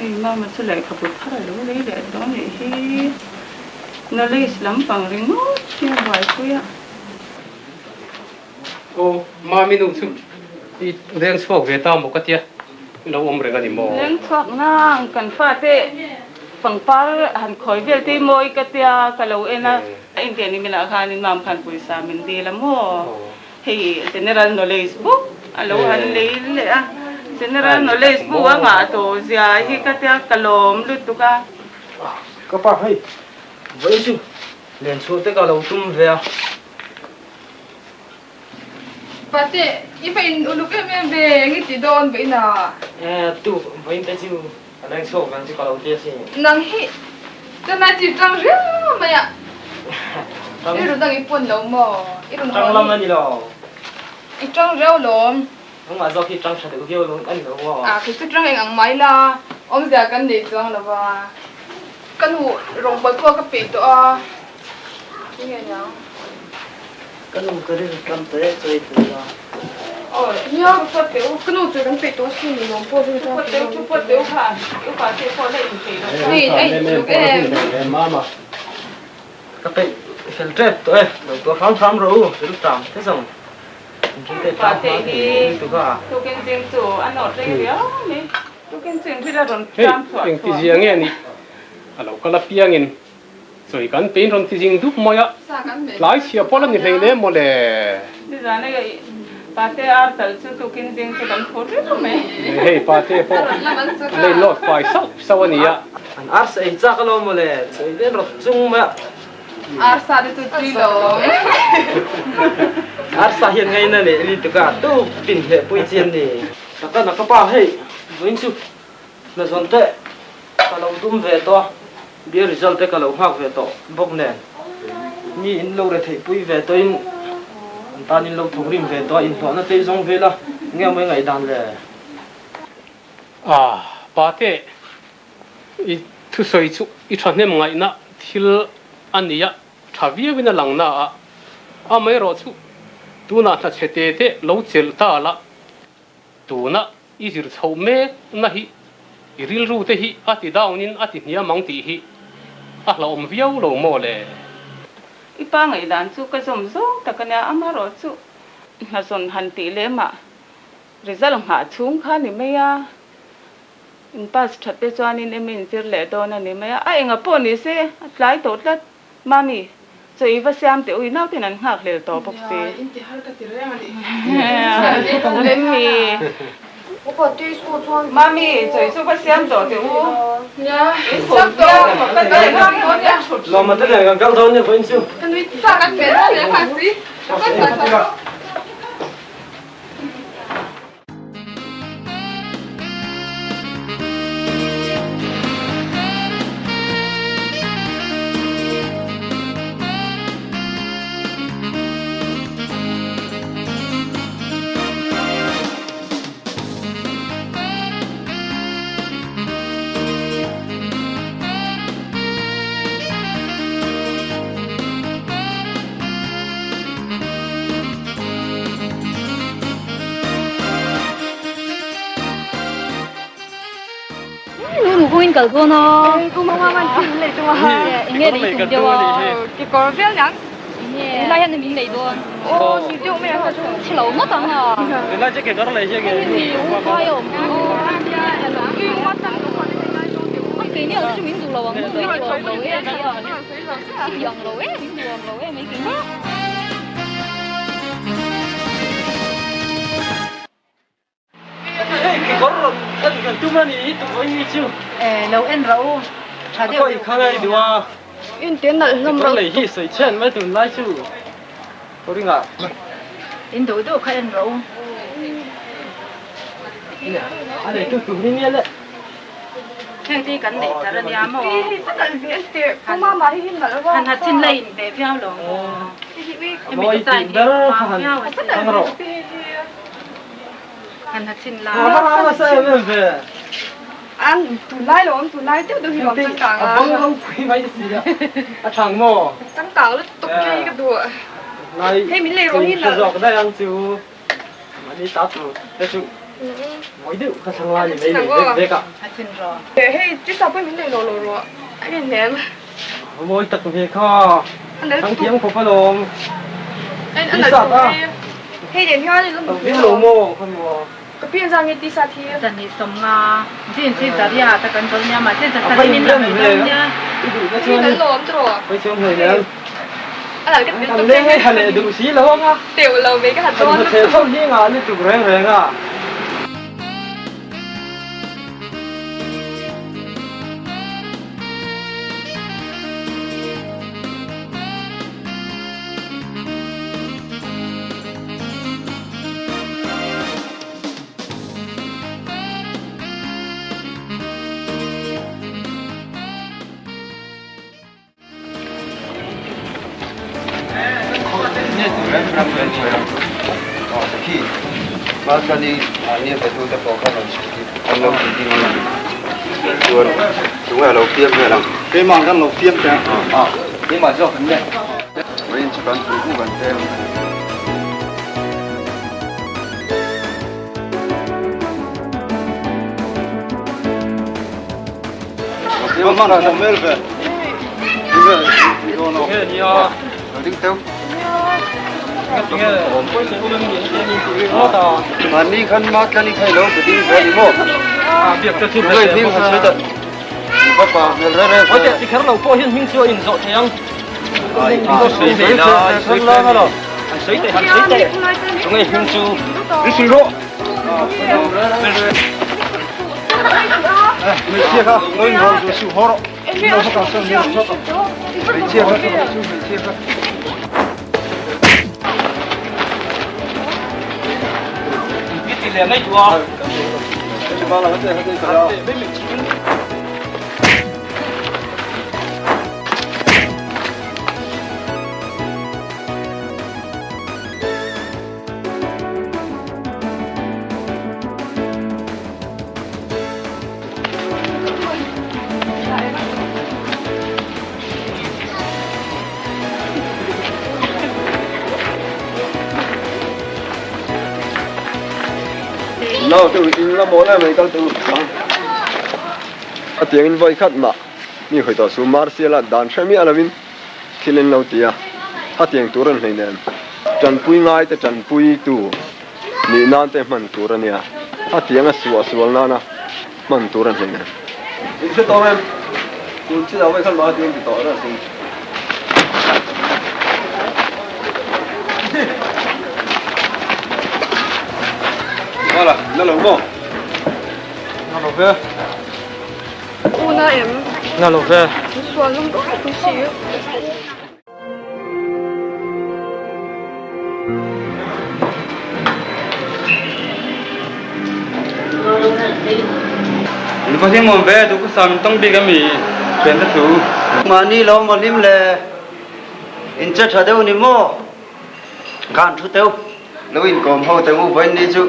Hei mama chu lehkhabu thar a lo lei leh dawn nih hi. Knowledge lampang ringawt hi a buaipui a. Aw, mami nu chu i leng chhuak ve ta maw ka tia, i lo awm reng a ni maw? Leng chhuak nang, kan fate pangpar han khawi vel te mawi ka tia ka lo en a. Intian i minah khanin mam khan pawisa min dil a maw? Hei General Knowledge book a lo han lei leh a, General Knowledge book a ngah tawh zia hi ka tia ka lawm lutuk a. Ka pa hei vawiin chu len chhuah te ka lo tum ve a. Pate, i va in uluk em em ve, eng i ti dawn vawiin a? E, tu vawiin te chu ka leng chhuak vang chu ka lo ti asin. Nang hi chennai chi tang riau mai a, i rawn dang i pawn lo maw? I rawn Tang lam a ni lo. I tang riau lawm. Nangmah zawk hi tang tha deuh viau lo a ni lo maw? A, kei chu tang eng ang mai la, awmzia kan nei chuang lo va. Ka nu rawngbawl pawh ka peih tawh a, tinge niang? Ka nu ka rin tam ta e chawi tur a. Aw nia ka phawt teh u, ka nu chawi kan peih tawh asin ni lawm pawh rin Phawt teh u, thu phawt teh u kha, u pa te pawh la in peih lo kha. Hei a in uluk em. Mama ka peih fel tep tawh e, lo tuah hram hram rawh u, fel tang te zawng in rin te tang hma thei lutuk a. Tukin zing chu a nawt rei riau mai. Tukin chu in rin a rawn Hei tlang chhuah engti chhuah. zia nge nih a lo kal apiangin Chawi kan pein rawn ti zing dup mai a, tlai chhia pawh la ni hlei le maw le. Nizan a pate ar tal chu tukin ding chu kan phur riau mai. Hei pate pawh a lei lawt fai sauh sauh a nia. An ar sa ei chak alo maw le, chawi len rawt chung mai a. Ar sa te chu tui lo. Ar sa hian ngaina leh lutuk a, tu pin hleh pui chi an ni. Takana ka pa hei vawiin chu hna zawn teh ka lo tum ve tawh a. Beer result te ka lo nghak ve tawh bawk nen mi in lo retheih pui ve tawh in an tan in lo thawk rim ve tawh a inhlawhna te i zawng vel a nge mawi ngaihdan le? Ah pate i thusawi chu i thahnem ngaihna thil a nia tha viau in a lang na a amaherawh chu tunah hna chhe te te lo chelh ta la tuna I zir chhoh mek na hi i rilru te hi a ti down in a ti hniam ang tih hi a hlauhawm viau lo maw le? I pa ngaihdan chu ka zawm zawng tak a nia, amaherawh chu hna zawn han tih lem ah result nghah chhung kha ni mai a, in pass that te chuanin emaw in zir leh dawn a ni mai a, a enga pawh ni se a tlai tawh tlat. Mami, chaw i va siam teh ui nautin an nghak hlel tawh bawk si. Nia, in ti har ka ti reng a ni. Remi. Mami, chaw i chu va siam tawh teh u. Nia, siam tawh. Ka ti reng a nia. Lawma te nen kan kal dawn nia vawiin chu. Ka nui chak an hmel a nia kha si. Ka va chak. Kawngin kal dawn a. Enge lei tum deuh a. Kekawr vial niang. Enge helai hian min lei dawn. Aw ni deuh mai ang. Chhe lo ngawt ang a. Helai chu kekawr lei hian nge. Hemi u phai a awm chu. Keini ang chu min duh lo ang maw min duh ang lo e a tia. I ang lo e min duh ang lo e mai keini. Hei kekawr rawn en kan tum a nih hi tupawhin mi chu. E lo en rawh u tha deuh deuh. A khawi kha duh a. In te nalh hlawm rawh. Kekawr lei hi sawi chhen mai tunlai chu ka ring ah. In duh duh kha en rawh u. A nei tu tur hi nia le. Heng te hi kan neih char a nia maw? Han ha chin la in ve viau lo maw? Hemi te style hi a hma viau a sin. Han ha chin la. An tunlai lo awm tunlai deuh deuh hi lawm changkang a. A bang ropui mai si a. A thang maw? Changkang lutuk hi ka duh. Lai Hei min lei rawh hi hre zawk daih ang chu. Mahni ta tur te chu. Mawi deuh ka thlang lai ni mai leh vek vek a. Hei tisa pawh min nei lo lo rawh a en hnem. A mawi tak ve kha. Thang thiam khawp alawm. Tisa ta. Hei nen hian i lo Tam viau lo maw kha ni maw. Ka pian zang nge tisa thi. Zan i sawm nga jeans hi zaria ta kan chawl nia mahse A va inrem hle i duh na chuan in lawm tawh Hawi chhung hlei nen A lal ka tel Kan leng hi ha leh duh si lo ang a Teuh lo ve ka ha dawn Kan hmutheh chho hi ngah lutuk reng reng a. A tiangin vawi khat mah mi hawi tawh su Marcial a dan hre miah lovin thil an lo ti a, a tiang tur an hlei nen tanpui ngai te tanpui tu nih nan te hman tur a nia, a tiang a suah sual nana hman tur an hlei nen. In hre tawh em? Tun chinah vawi khat mah a tiang ti tawh reng asin. Mala, na lo maw? Na lo ve. U na em? Na lo ve. Sual lung dawk dawk si. In va hlim awm ve, duhkhusam in tawng bik a mi thian te thu. Mahni lo maw hlim le, in che tha deuh ni maw? Khan thu teuh. Lo inkawm ho teng u vawiin ni chu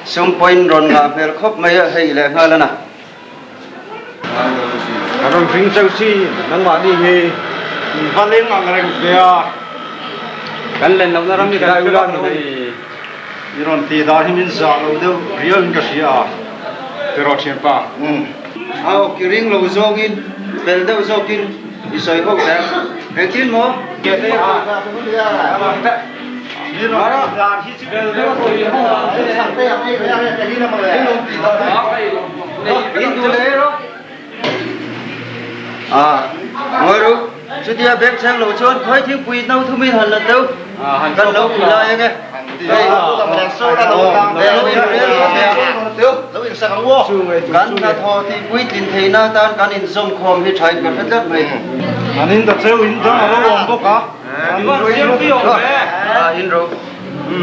sum pawhin rawn ngah hmel khawp mai a hei leh nghal a na. Ka rawn hring cheu si, nangmahni hi in va leng ang reng ve a. Kan len lohna ram hi kan hre vak lo a ni. I rawn tih dan hi min zah lo deuh riau in ka hria a, tiraw thianpa? Au, ki ring lo zawngin, fel deuh zawkin i sawi ho teh. Engtin maw? Ngawi ru, chutia beng chheng lo chuan khawi thingpui no thumin han la deuh kan lo pui lai ange. Kan hnathawh tih puitlin theihna atan kan inzawmkhawm hi thain ka hre tlat mai. In ro. Ei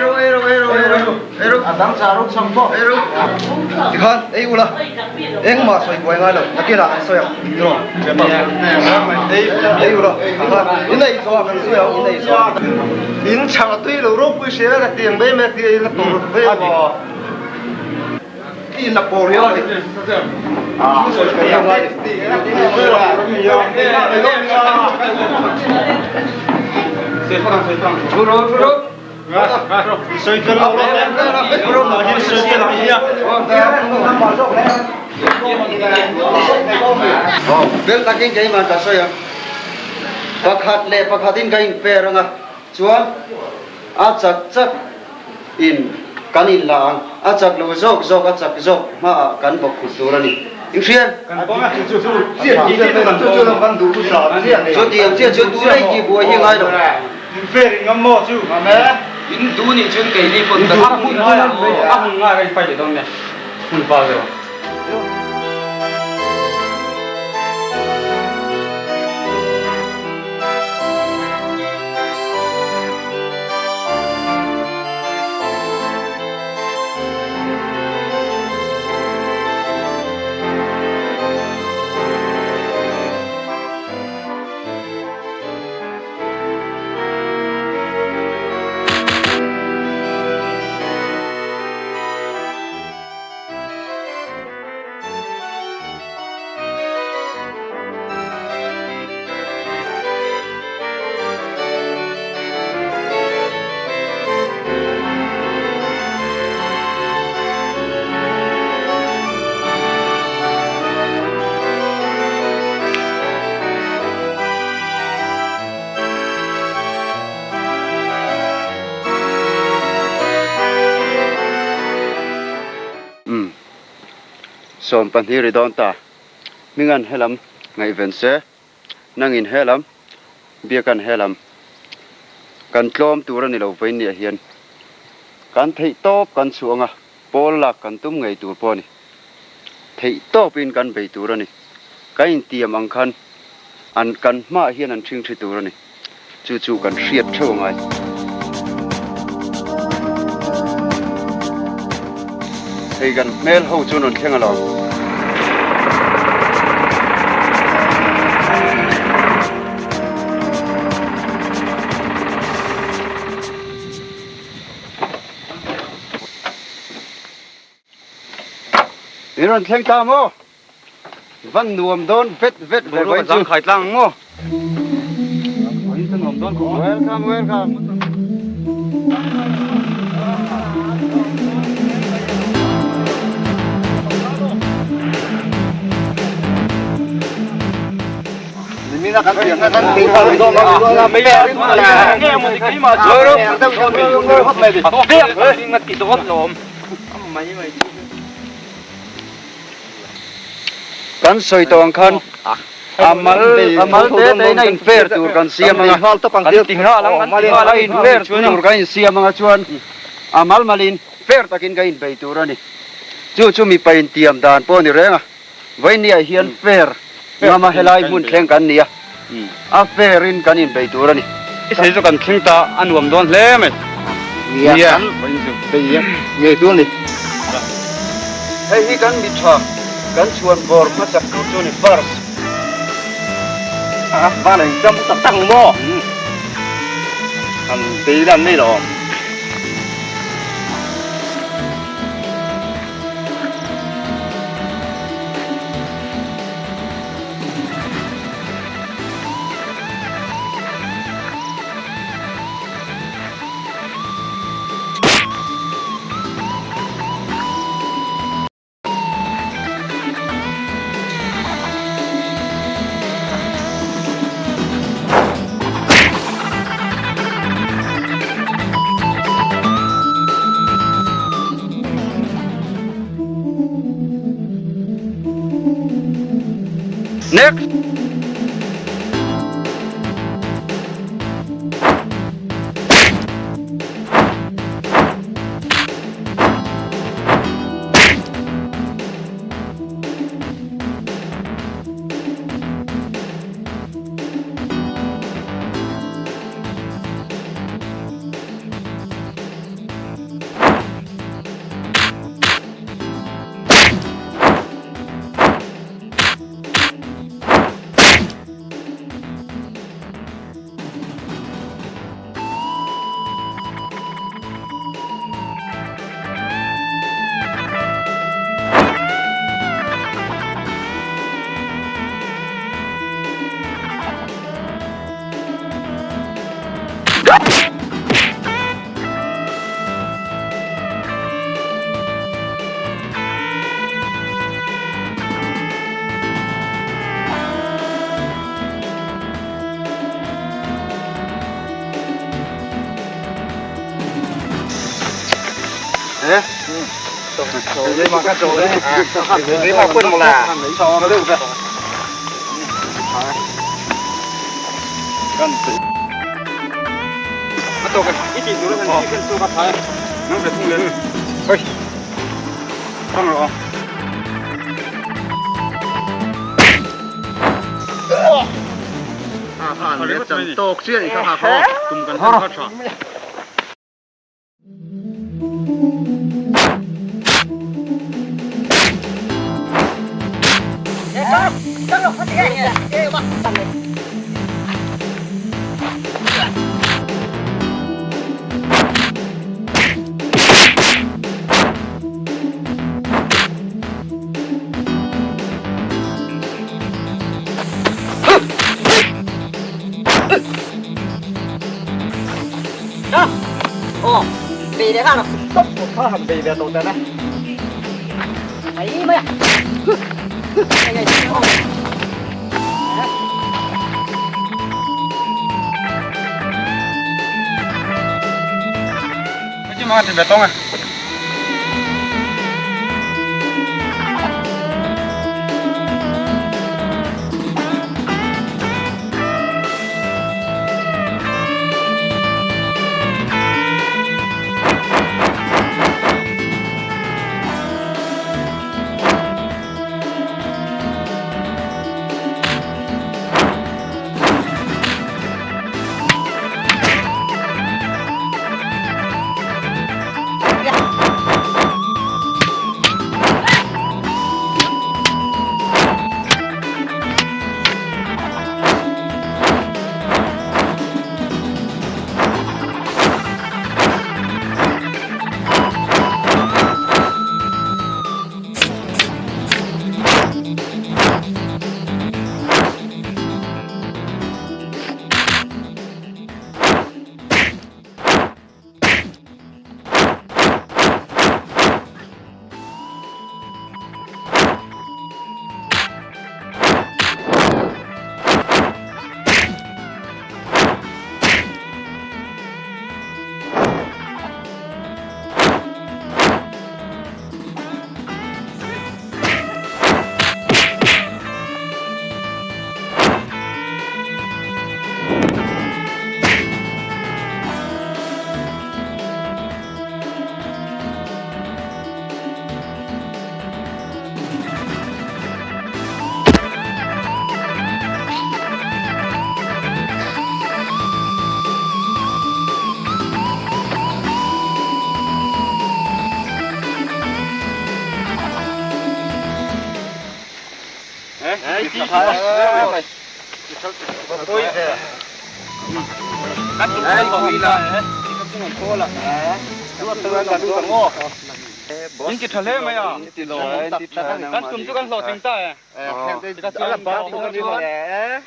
ru, ei ru, ei ru, ei ru, ei ru. Ei ru. Tikhan, ei ula. Engmah sawi buai ngai lo. Nakinah kan sawi ang. Ei, ei ula. Tikhan, in ei zawh ah kan sawi ang, in ei zawh ah. In chhang a tui lo ropui hria ka tiang mai mai tia in a tur mai a maw. In a pawr hian a ni. Thu rawh, thu rawh. Sawi fel lo rawh teh. Tunah hian sawi fel ang hi a. Fel takin keimah ka sawi ang. Pakhat leh pakhatin ka infer ang a, chuan a chak chak in kan inla ang. A chak lo zawk zawk a chak zawk hmaah kan bawk khut tur a ni. In hriat? Chutiang chiah chuan tu rei tih buai hi a ngai lo. In fair in ngam maw chu? Ngam e. In duh nih chuan keini pawn kan A hun ngai a hun ngai ka in fight leh dawn nge? Hun pa zeuh. Umm. 12 ri dawn ta. Hminga'n helam ngaihven se, nangin helam, biaka'n helam. Kan tlawm tur a ni lo vawiin hian. Kan theih tawp kan chhuah ang a, pawl lak kan tum ngei tur pawh a ni. Theih tawpin kan bei tur a ni. Kan intiam ang khan an kan hmaah hian an ṭhingṭhi tur a ni. Chu chu kan hriat ṭheuh a ngai. Hei kan hmel ho chu rawn thleng alawm. In rawn thleng ta maw? Van nuam dawn vet vet ve vawi chu. Khai tlang ang maw? Welcome, welcome. Nimina kan pian kan ti kha dawn a. Nge maw ni keimah chu. Ti dawn lawm. Kan sawi tawh ang khan a mal a mal te te in a in fair tur kan siam ang a a in fair tur kan in siam ang a chuan a mal mal in fair takin kan in bei tur a ni chu chu mipa in tiam dan pawh a ni reng a vawinia hian fair ngama helai hmun thleng kan ni a a fair in kan in bei tur a ni. I sawi chu kan thleng ta a nuam dawn hle mai. Nia kan bei ngei tur a ni. Hei hi kan mi tha kan chhuan bawr hmasak tur chu a ni first. A van in jump tak tak maw? Kan bei lan mai lo. Next.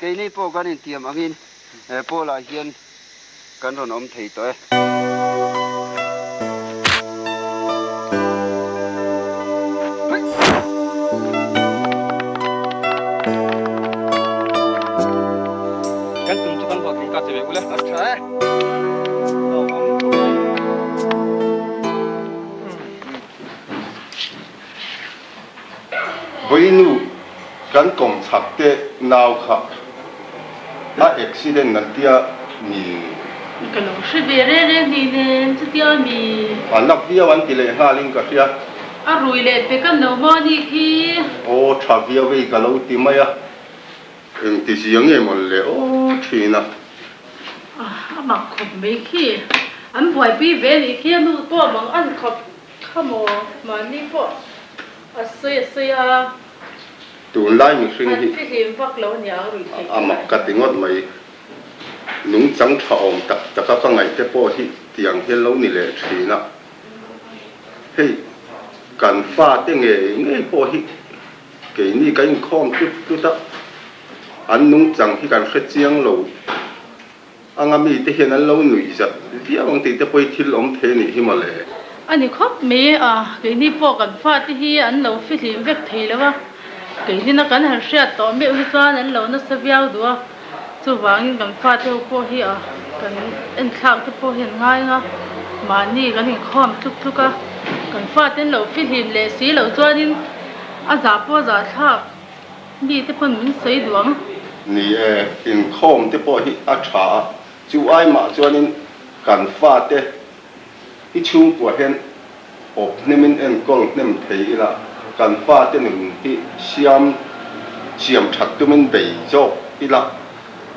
Keini pawh kan intiam angin he pawlah hian kan rawn awm thei tawh e. Kan tum chu kan hlawhtling ta che ve ule. A tha e. Vawiinu kan kawmchhak te nau kha a accident an tia mi. Ka lo hre ve reng reng ni nen chutia mi. A nak viau an ti leh nghalin ka hria. A rui leh pe kan lo maw ni khi. Aw tha viau hei ka lo ti mai a. Engti zia nge mawn le aw thin a. A mak khawp mai khi. An buaipui ve nih khi a nu pawh mang an khawp. Kha maw, mahni pawh a sawi a sawi a. Tunlai mihring hi. An fihlim vak lo ania ang ruih theih A mak ka ti ngawt mai. Nungchang tha awm tak tak a ka ngaih te pawh hi tiang hian lo ni leh thin a. Hei kan fate ngei ngei pawh hi keini kan inkhawm tlut tlut a, an nungchang hi kan hre chiang lo. Anga mite hian an lo nuih zat viau ang tih te pawh hi thil awm thei a nih hi mawle. A ni khawp mai a, keini pawh kan fate hi an lo fihlim vek thei lo a, keinin a kan han hriat tawh meuh hi chuan an lo nasa viau duh a, chuvangin kan fate ho pawh hi a kan enthlak te pawh hi an ngai ang a, mahni kan inkhawm tluk tluk a. Kan fate an lo fihlim leh si loh chuanin a zah pawh a zahthlak mi te pawn min sawi duh ang. Ni e, inkhawm te pawh hi a tha a, chu ai mah chuanin kan fate I chhungkua hian awp hnemin enkawl hnem thei ila, kan fate nun hi siam siam that tumin bei zawk ila,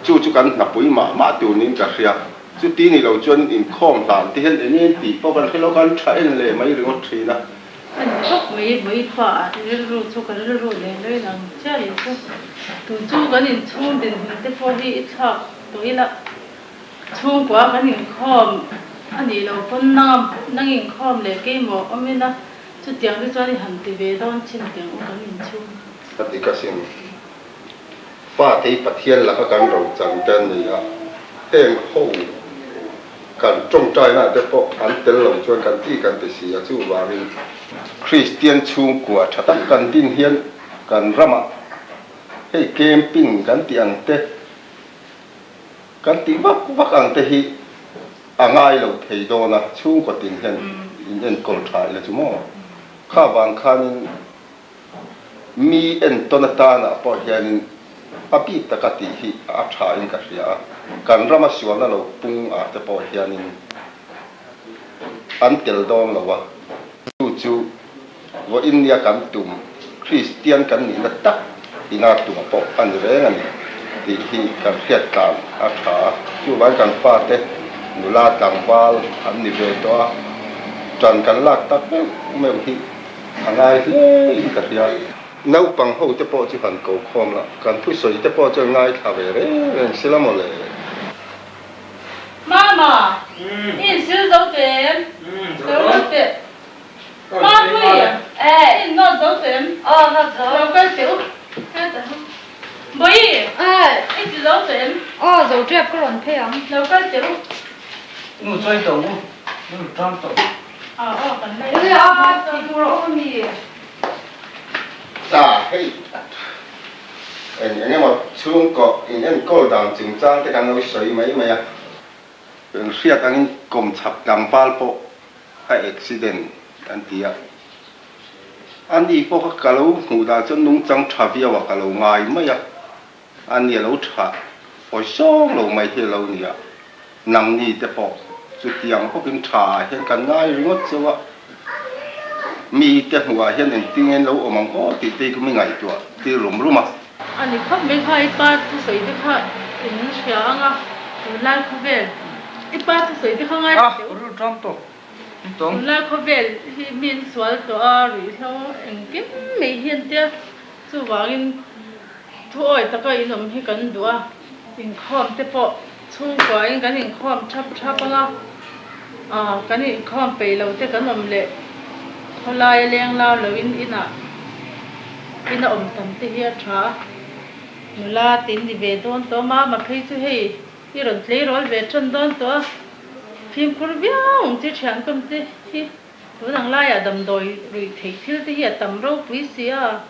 chu chu kan hnapui mah mah tur niin ka hria. Chuti ni lo chuan inkhawm hlan te hian eng eng tih pawh kan hre lo, kan tha en leh mai ringawt thin a. A ni khawp mai, vawipa ah rilru chu ka rilru leh lawin ang chiah ni chu. Tun chu kan inchhung dinhmun te pawh hi i thlak tawh ila. Chhungkua kan inkhawm a nih loh pawn nang nang inkhawm leh keimawh awm ila chutiang te chuan i han ti ve dawn chin teh u kan inchhung. A dik asin. Fate hi Pathian laka kan ro chan te an ni a, heng ho kan tawngtaina te pawh an tel lo chuan kan ti kan ti si a, chuvangin Kristian chhungkua tha tak kan din hian kan ramah hei camping kan tih ang te, Kan tih vak vak ang te hi a ngai lo thei dawn a, chhungkaw tin hian in enkawl tha ila chu maw? Kha vang khanin mi entawn atanah pawh hianin a bik taka tih hi a tha in ka hria a, kan rama sualna lo pung ah te pawh hianin an tel dawn lo a, chu chu Vawiin nia kan tum, Kristian kan nihna tak ina tum pawh a ni reng a ni tih hi kan hriat tlan a tha a. Chuvangin kan fate nula tlangval an ni ve tawh a, tan kan lak tak meuh meuh hi a ngai hle in ka hria. Naupang ho te pawh chu han ko khawm la, kan thusawi te pawh chuan ngaithla ve reng reng sila maw le. Mama, i insil zo teh em? Zo lo teh. Mapui, i innawt zo teh em? Aw, nawt zo. Lo kal teh u. Bawihi, i ti zo teh em? Aw, zo tep ka rawn phei ang. Lo kal teh u. Nu chawi tawh u, nu tang tawh. Aw, aw, kan la in. A, ti tur a awm a mi? Sa, hei, eng eng emaw chhungkaw in enkawl dan chungchang te kan lo sawi mai mai a. Hriat angin kawmchhak tlangval pawh a accident an ti a, a ni pawh kha ka lo hmuh dan chuan nungchang tha viau ah ka lo ngai mai a, a ni a lo tha hawi sawng lo mai hi a lo ni a, nangni te pawh chutiang bawkin tha ah hian kan ngai ringawt cheu a, mi te hmuh ah hian engtin nge an lo awm ang aw tih te hi mi ngaihtuah tir rum rum a. A ni khawp mai kha i pa thusawi te kha in hria ang a, tunlai khawvel i pa thusawi te kha ngai teh u. Tunlai khawvel hi mi in sual tawh a, ruihhlo engkim mai hi an tia, chuvangin thu awi taka in awm hi kan duh a, inkhawm te pawh chhungkuain kan inkhawm thap thap ang a, ah kan inkhawm peih lo te kan awm leh khawlaia leng lau loin inah ina awm tam te hi a tha a, nula te in ni ve dawn tawh a, mama phei chu hei i rawn tleirawl ve tan dawn tawh a, fimkhur viau ang che thian kawm te hi tun ang laiah damdawi ruih theih thil te hi a tam ropui si a,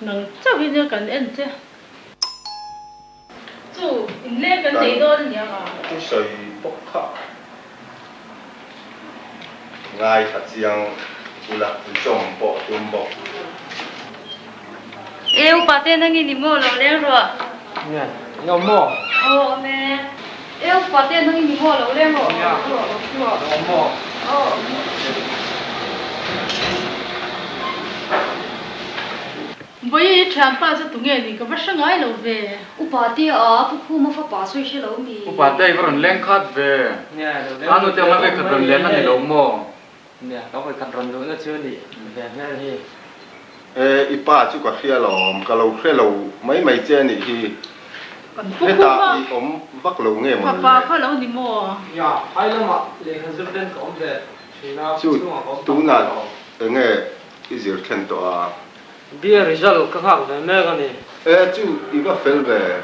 nang chauh hi nia kan en che. Chu inleng kan nei dawn a nia. Thusawi bawk kha ngaithla chiang ula zawm pawh tum bawk. E upa te nang in i maw lo leng rawh. Nge i awm maw? Aw awm e. E upa te nang in i maw lo leng rawh. Nia i awm maw? Aw awm e. Vawi i thianpa chu tunge ni ka va hre ngai lo ve. Upa te a, Pu Khuma fapa sawi hre lo mi. Upa te i va rawn leng khat ve. A nu te anga ve khat rawn len a ni lo maw? Nia, ka vawi khat rawn luhna chu ni ve hmel hi. E, i pa chu ka hria lawm, ka lo hre lo mai mai che a nih hi. Kan Pu Khuma Hetah i awm vak lo nge maw le? Fapa kha lo ni maw? Nia, phai lamah lehkha zir ten ka awm ve thin a, Chu chhungah ka awm tam tunah lo. enge i zir thlen tawh a? Beer result ka nghak ve mek a ni. E chu i va fel ve.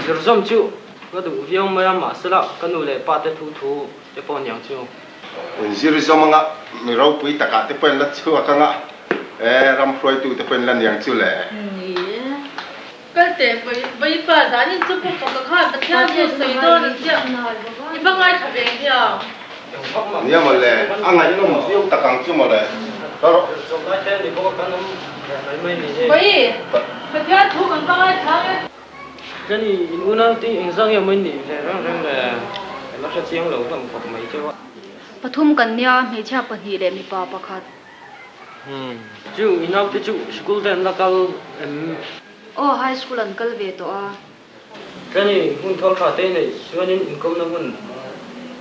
Zirzawm chu ka duh viau mai a, mahsela ka nu leh pa te thu thu te pawh aniang chu. Zirzawm anga mi ropui takah te pawhin la chhuak anga e ram hruaitu te pawhin la niang chu le. Ni e. Kal teh vawipa zanin chu pu faka khan Pathian chu sawi dawn an tia i va ngaithla ve hiang. Nia mawle, a ngaihnawm viau tak ang chu mawle. Ka rawh. Bawi, Pathian thu kan va ngaithla ang e. Tlani, in unau te engzah nge maw in nih ve reng reng le? Ka la hre chiang lo hlawm khawp mai cheu a. Pathum kan nia, hmeichhia pahnih leh mipa pakhat. Chu i naute chu school te an la kal em? Aw, high school an kal ve tawh a. Tlani, hun thawl tha te neih chuanin inkawmna hun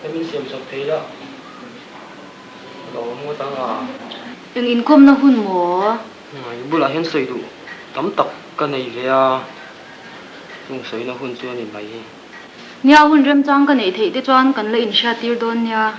te min siam sak thei la, a lo awm ngawt ang a. Eng inkawmna hun maw? I bulah hian sawi duh tam tak ka nei ve a, chung sawina hun chu a ni mai hi. Nia, hun remchang ka neih theih te chuan kan la inhriattir dawn nia.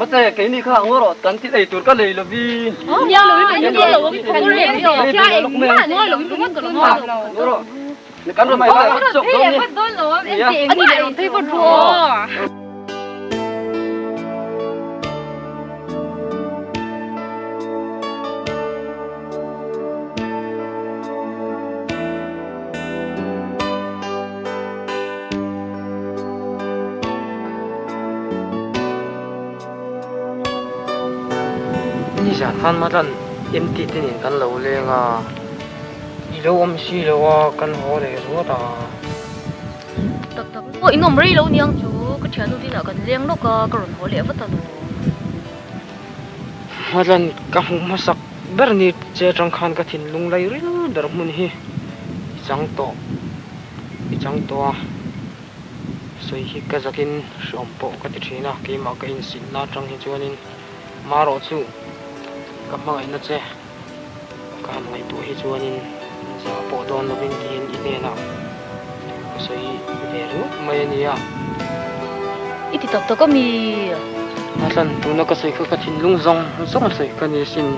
Mate, keini kha ngaw rawh, kan thil ei tur ka lei lovin. Kan rawn phei chawk dawn ni. Nizan khan Matlan MT te nen kan lo leng a, i lo awm si lo a, kan haw leh ruat a. Tak tak pawh in awm rei lo niang chu, ka thiannu dinah kan leng lawk a, ka rawn haw leh vat a lo. Matlan ka hmuh hmasak ber ni che atang khan ka thinlung lai ril ber hmun hi i chang tawh, i chang tawh a, sawi hi ka zakin hreawm pawh ka ti thin a, keimah ka insilhna atang hi chuanin marawh chu ka hmangaihna che. Ka han ngaihtuah hi chuanin zah pawh dawn lovin tiin i hnenah ka sawi ve ringawt mai a nia. I ti tak tak a mi? Nathan, tuna ka sawi kha ka thinlung zawng zawng sawi ka ni asin.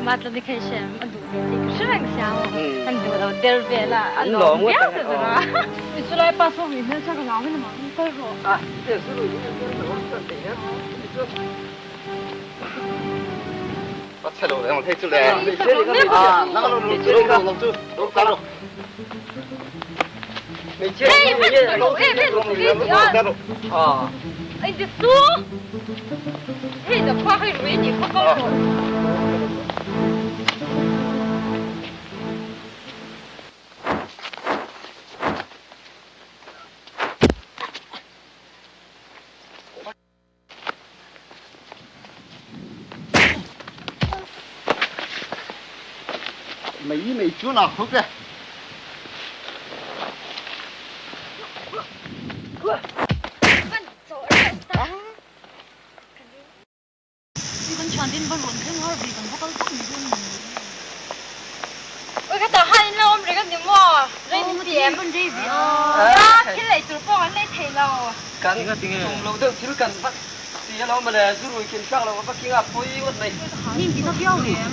Matla ni kha shem a duh ve tih ka hre reng sia maw an duh lo der vel a a lawm viau ta zawk a. I chulai pa saw mi hmeltha ka ngau in a mang kal rawh. Mai mai chu na khawp e. Kan thian tin va rawn thleng har ve kan va kal tak mai dawn ni. Oi ka tah han in lo awm reng a ni maw? Rei min ti em? Kan rei ve a. Nia thil ei tur pawh kan lei thei lo. Kan tum lo deuh thil kan va ti alawm mawle zu rui kin tlak lo va king a pawi ngawt mai. Ning ti na viau em?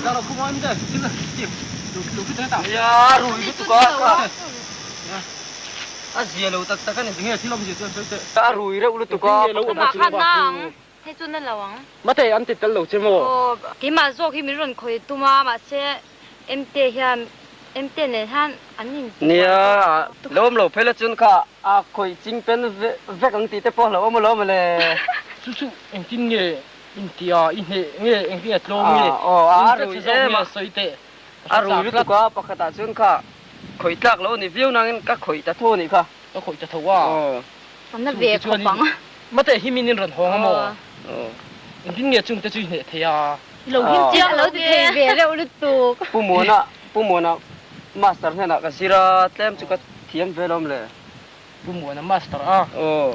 Nia rui lutuk a ka a zia lo tak tak a ni. A rui reuh lutuk a. Amah khan na ang. Hei chu na lo ang. Mate an ti tel lo che maw? Aw, keimah zawk hi min rawn khawih tum a, mahse Mte hian Mte nen hian an in ti Nia, lo awm lo phei la chuan kha a khawih ching pen vek ang tih te pawh a hlauhawm alawm mawle. Chu chu engtin nge in ti a, i hneh nge engtin nge tlawm nge, Aw, a in rui che zawk em nge a. sawi teh. A rui lutuk a, pakhatah chuan kha khawih tlak lo a ni viau nangin ka khawih ta tho a nih kha. Ka khawih ta tho a. Aw. An na ve khawp ang. Mate hi min in rawn hawng a maw? Engtin nge chungte chu i hneh thei a? I lo him chiang lo ti thei ve reuh lutuk. Pu Muana, Pu Muana master hnenah ka zir a, tlem chu ka thiam ve lawm le. Pu Muana master a. Aw.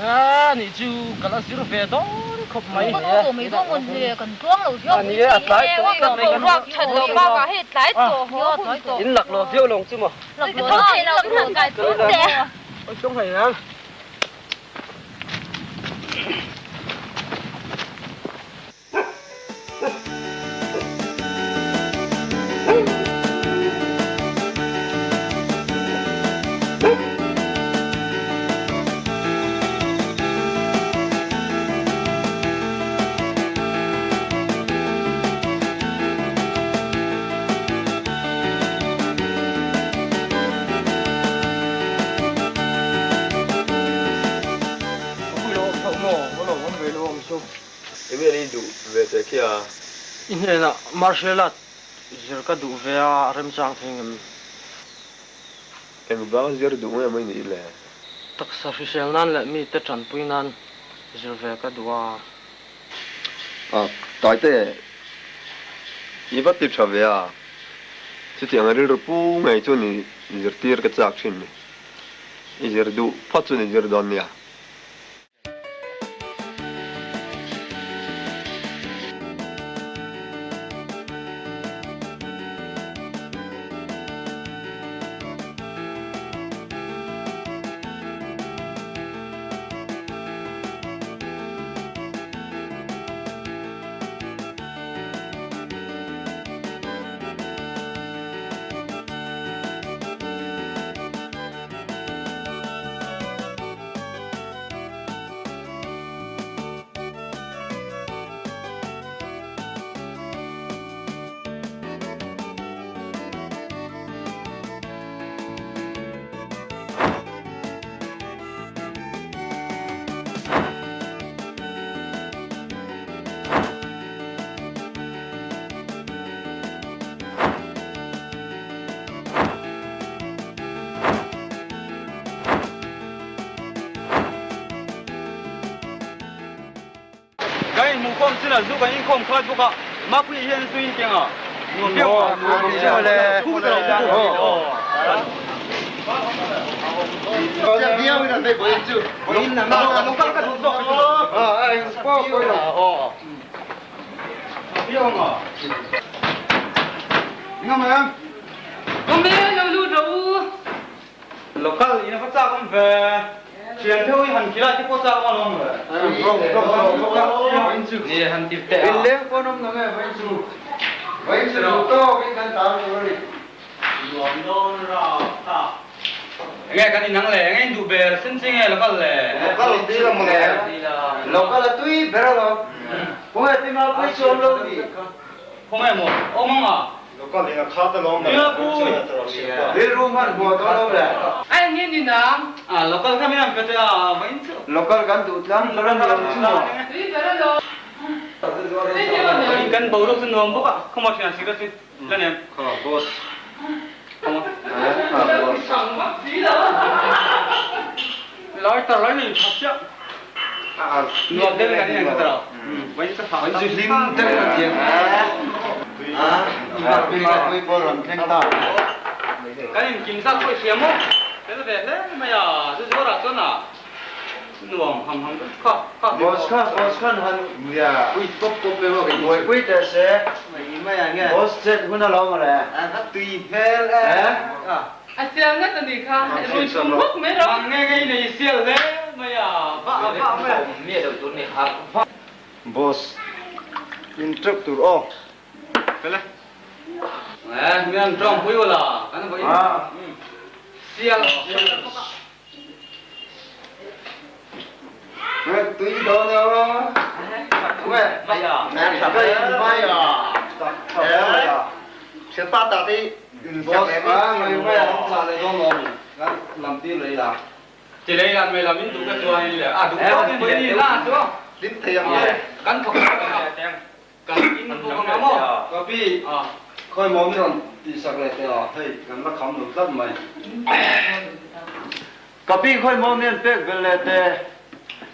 A nih chu ka la zir ve dawn khawp mai. Kan aw tawh mai dawn mawn le, kan tluang lo viau mai si. A tlai tawh tlat mai kan ruak that loh bakah hei tlai tawh haw hun tawh. In lak lo viau lawng chu maw. Lak lo thei lo kan kai tun teh. Oi tawng hlei nang. Enge ni duh ve che khi a? I hnenah martial art zir ka duh ve a, a remchang thei ngem? Eng vang zir duh nge mai nih le? Taksa hrisel nan leh mite tanpui nan zir ve ka duh a. A, Taite, i va ti tha ve a, chutiang a rilru pu ngei chuan i zirtir ka chak thin ni. I zir duh phawt chuan i zir dawn nia. Kan inhmuhkhawm chinah zu kan inkhawm khat bawk a, Mapuii hian zu in keng a, nuam deuh a, nuam deuh a le, Local in a va chak awm ve. Thian theuh i han khilai te pawh chak awm alawm le. Ni han ti teh a. Inleng pawn awm nang e vawiin chu. Vawiin chu duh tawk in kan tar tur a ni. Nuam dawn rap ta. Enge kan inang le, enge in duh ber sen chi nge local le? Local ti la maw le. Local a tui ber alawm. Khawnge pi Mapui chu awm lo ni. Khawnge maw awm ang a? Local in a khat alawm le. Rilru hman hmuh dawn lo le. A enge ni nang? A local kha min an pe che a vawiin chu. Local kan duh tlang ber a ni ang chu maw? Tui ber alawm. Vawiin kan boruak chu nuam bawk a, khawmaw thian a sikret chu la nem. Kha boss. Khawmaw. Lai tar lai nei tha chiah. Nuam deuh kan in ka Vawiin chu Vawiin chu hlim deuh kan thiam. Pui pawh rawn thleng ta. Kan in kim zat pawh i hria maw? Fel ve hle mai a, chu zuarah chuan a nuam ham ham deuh kha kha. Boss khan boss khan han pui pawp pawp emaw ka buai pui teh se. Boss chet hun a lo mawle. Tui hmel e. A sial ngat a nih kha, rui chhum hawk mai rawh. Mang nge nge i nei sial hle mai a, vah a vah mai a. Mi a deuh tur ni har vah. Boss, in teuh tur aw. Fel e. Eh, mi an tawng pui ula, kan vawiin sial. Tui dawn eo. Ti lei lan mai lam in duh ka chuan in le a duh tawk in pui ni la chu kan thawk kan in bawk anga maw. Ka pi khawi maw mi rawn tih sak leh teh a hei kan la kham lo tlat mai. Ka pi khawi maw mi an pek belh leh teh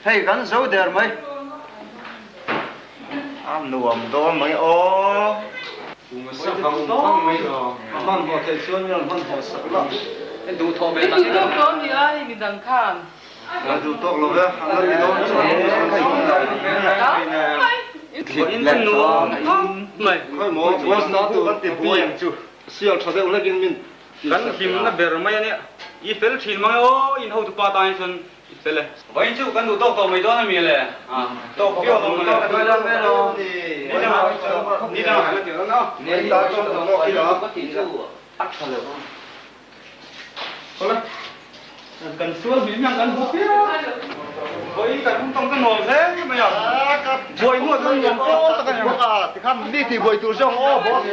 hei kan zo der mai. A nuam dawn mai aw. Vang vang mai a hmanhmawh theih chuan mi rawn hmanhmawh sak la. Duh thawh ve I duh tawk lo ni a hei midang khan. Ka duh tawk lo ve, a la ti dawn chu. In chu nuam khawp mai. Khawi maw, boss na tur kan ti buai ang chu. Sial tha deuh hlekin min ti Kan hlimna ber mai a nia. I fel thin mang e aw, in hotupa tan hi chuan i fel e. Vawiin chu kan duh tawk tawh mai dawn a mi le? Tawk viau lo maw le? Ni dangah kan la ti dawn a. A tha lo. Kawla kan sual hmel hian kan hmu piang. Vawi kan hung tawng ka nuam hle mai a. Buai hnuah chuan nuam pawl tak a ni ang. Tikhan mi tih buai tur zawng aw boss.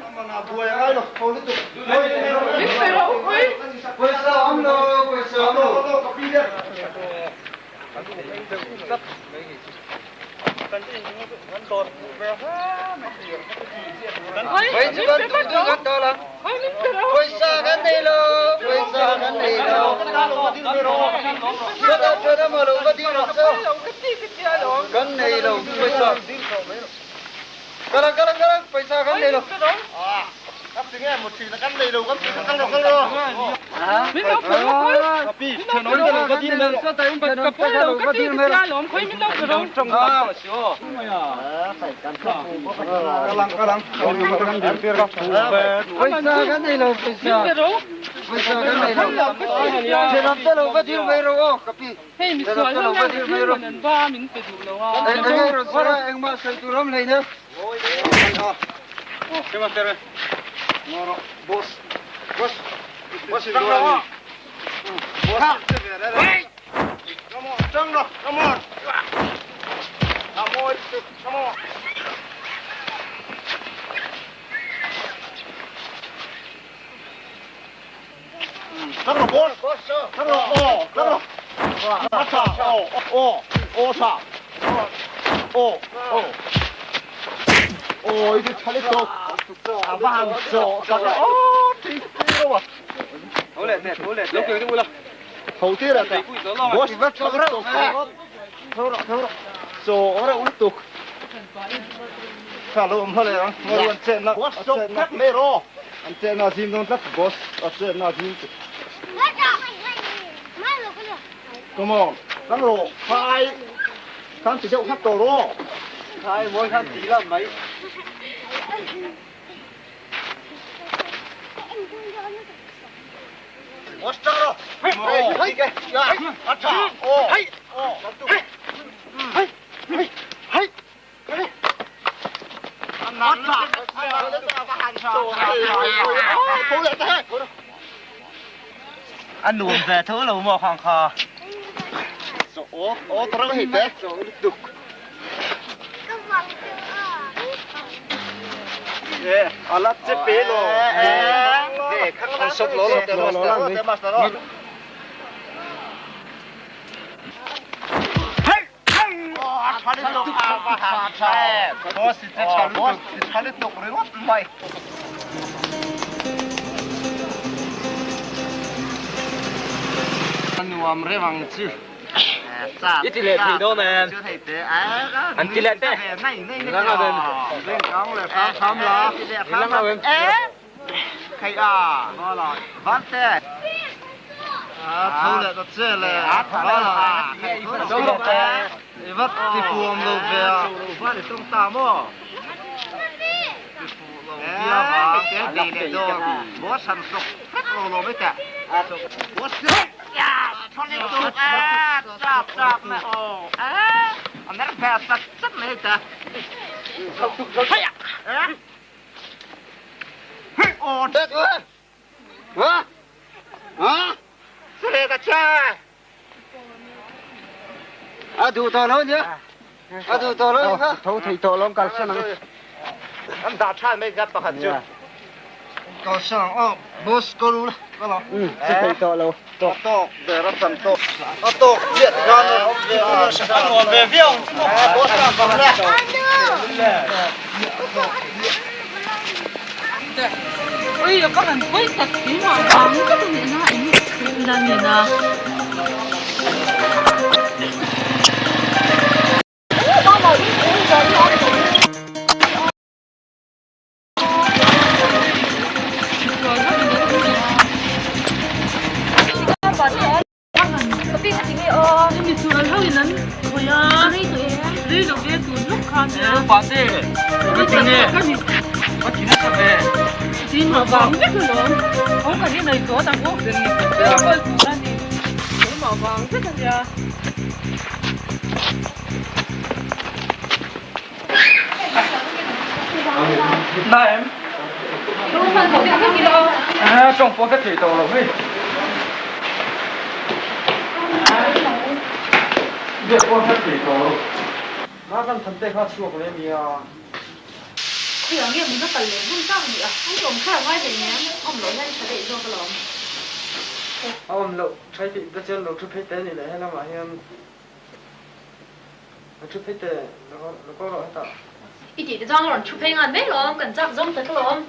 Amana buai a ngai lo tho lutuk. Pawisa awm lo pawisa awm lo. Ka pi der. Pawisa kan nei lo, pawisa kan nei lo. Chutah chuan amaw lo va dil rawh se. Kan nei lo pawisa. Kal ang, kal ang, kal ang, pawisa kan nei lo. Hei misual ho hian thil man an ba a min pe duh lo a. A nuam ve tho lo maw khang kha. Nuam reuh ang chu. I ti leh thei dawn em? An ti leh te. A duh tawh lo nia. A duh tawh lo kha. Tho thei tawh lo kal san ang. An dah than mai kha pakhat chu. Kal san ang. Aw boss ko lu la. Ka lo. Che thei tawh lo. Tawk tawk ber a chan tawk. A tawk chiah ti khan a awm ve a. A nuam ve viau ang chu maw. Boss a bang la. Ui ka han pawi tak si mah vang ka ti nena in la nena. Misual ho in an khawih a. Rei tawh em? Rei lo ve tun lawk kha nia. Hello Pate, ka ti nge? Ka ti nasa ve. Keimah vang vek alawm. Aw kan inei dawn ang aw. Enkawl tur a ni. Keimah vang vek a nia. Na em? A tawng pawh ka thei tawh lo hei. Biak pawh ka thei tawh lo. Nga kan than te kha chhuak leh nia. Khawiah nge mun a kal leh hmun tak ni a? An awm kher a ngai hlei nem, awm loh hian tha daih zawk alawm. A awm loh thai tih te chuan lo thu phei te a ni leh helamah hian. A thu phei teh, lo kal rawh hetah. I tih te chuan a rawn thu phei ngan mai lawm, kan chak zawng ta lawm.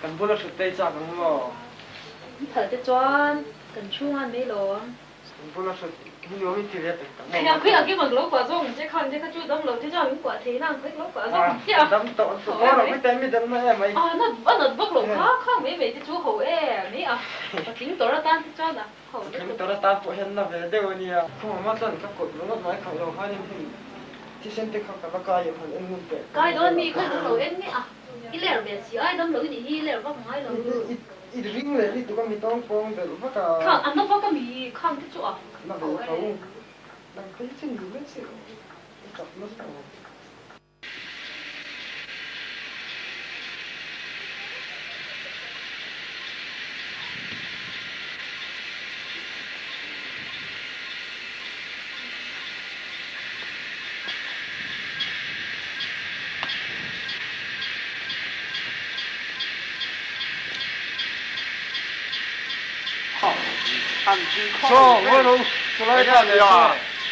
Kan bula thut te i chak ang maw? An phal te chuan kan thu ngan mai lawm. Kan bula thut hi nuam in ti ve peng tak maw? Khiang khawiah kei mang lo kuah zawk ang che, khang te kha chu dam lo te chuan min kuah thei nang khawi lo kuah zawk ang che a. Dam tawh an thu kal rawh mai te, mi dam na em ai. A nat vak loh kha, khang mai mai te chu ho e mai a, patling tawr atan te chuan a. Patling tawr atan pawh hian na ve deuh a nia. Khawmah chuan ka kut ringawt mai khalh lo khanin hei thisen te kha ka la kai em han en ngun teh. Kai dawn mi kha lo en nge a, i ler ve si ai dam lo i nih hi i ler vak ngai lo. I ring leh lutuk a mi tawng pawng belh vak a. Khang a na vak a mi khang te chu a. Na ve tho. Nang phei chin ni mai si lo. I chak nasa lo. Chaw ngawi lo chulai ta le a.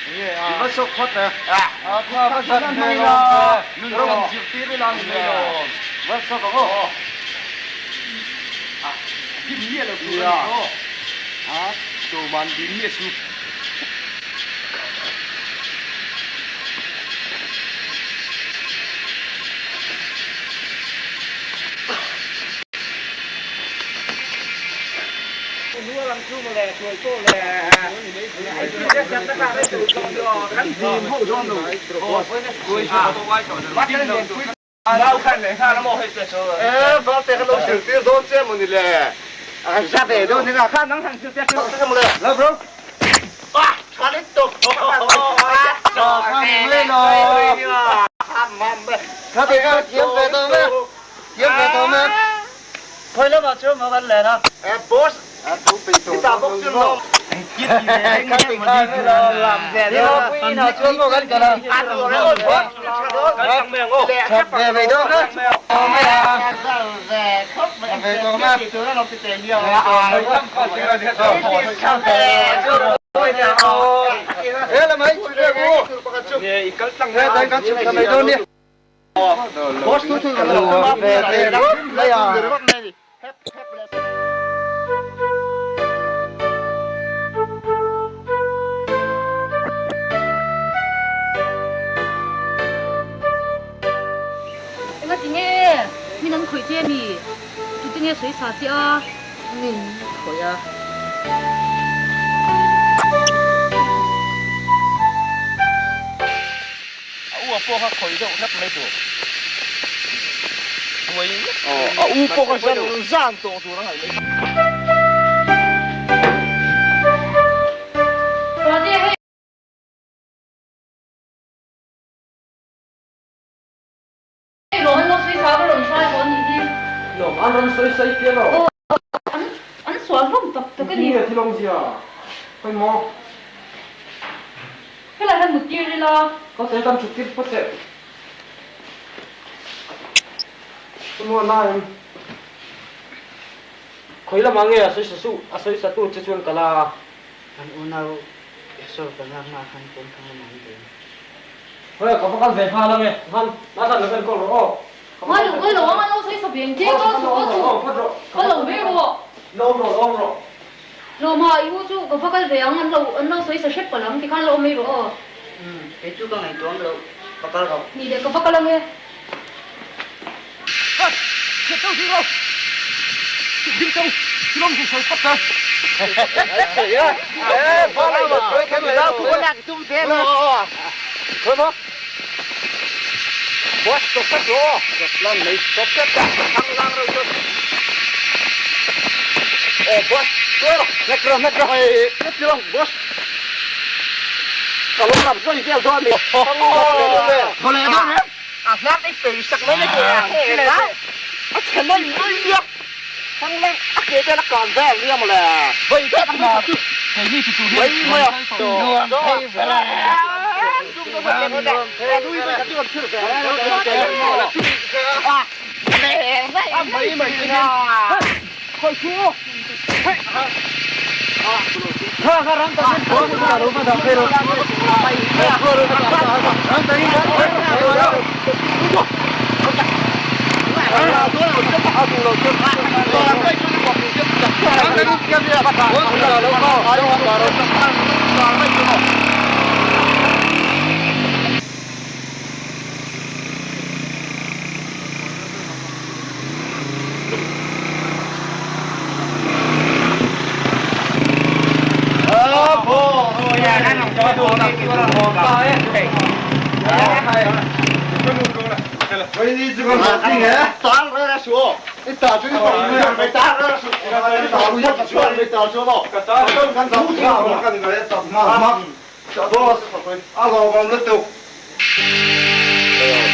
I va sawk phawt e. A tha va zat hmel awm te. Rawng zirtir ila ni mai lo. Va sawk ang aw. Dim miah lo tur a ni aw. A tuman dim miah su. Enga tinge min an khawih che a mi? Tute nge sawi sa che a? Min khawih a. A u a pawh kha khawih deuh hlek mai tur. Buai A u pawh kha zan zan tawh tur a ngaih mai. Hei rawn lo sawi sa ka rawn hruai haw anih hi. Lawm an rawn sawi sawi pian aw. Aw an an sual hlawm tak tak a ni. Engtin nge thil awmzia? Hawi maw? Helai hian mut tir ila. Ka sawi kan thut tir phawt teh. Ka nuah na em? Khawi lamah nge a sawi sa suh, a sawi sa tu che chuan ka la a. Kan unau Esau ka lak hma khan pawm thang lamah an tel. Hei ka va kal ve nghal ange, han na hlan lo enkawl rawh aw. Ngai lo ngai lo ang an lo sawi sa ve ang che ka su ka su ka lo ve rawh. Lawm rawh lawm rawh. Lawma i u chu ka va kal ve ang an lo an lo sawi sa hrep palh ang tikhan lo awm mai rawh aw. Umm kei chu ka ngaihtuah awm loh va kal rawh. Ni leh ka va kal ange. Hei, chhiat deuh ding lo. Ding tawng, thil awm chu sawi phawt teh.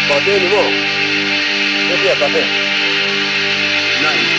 Pate ni maw? Hetia pate. Nice.